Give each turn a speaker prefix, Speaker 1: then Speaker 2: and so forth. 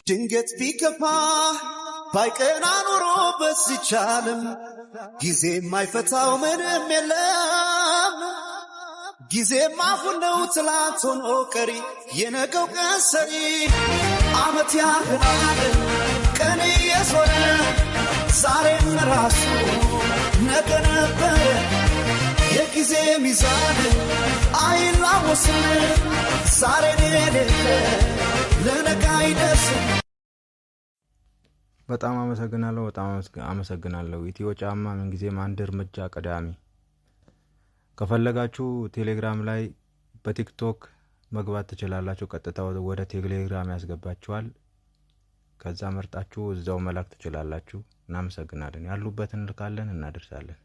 Speaker 1: ድንገት ቢከፋ ባይቀና ኖሮ በዚች ዓለም ጊዜ የማይፈታው ምንም የለም። ጊዜም አሁን ነው ትላንት ሆኖ ቀሪ፣ የነገው ቀን ሰሪ። ዓመት ያህላል ቀን እየዞረ፣ ዛሬም ራሱ ነገ ነበረ። የጊዜ ሚዛን አይላወስም፣ ዛሬን የሌለ ለነገ አይደርስም።
Speaker 2: በጣም አመሰግናለሁ። በጣም አመሰግናለሁ። ኢትዮ ጫማ ምንጊዜም አንድ እርምጃ ቀዳሚ። ከፈለጋችሁ ቴሌግራም ላይ በቲክቶክ መግባት ትችላላችሁ። ቀጥታ ወደ ቴሌግራም ያስገባችኋል። ከዛ መርጣችሁ እዛው መላክ ትችላላችሁ። እናመሰግናለን። ያሉበትን እንልካለን፣ እናደርሳለን።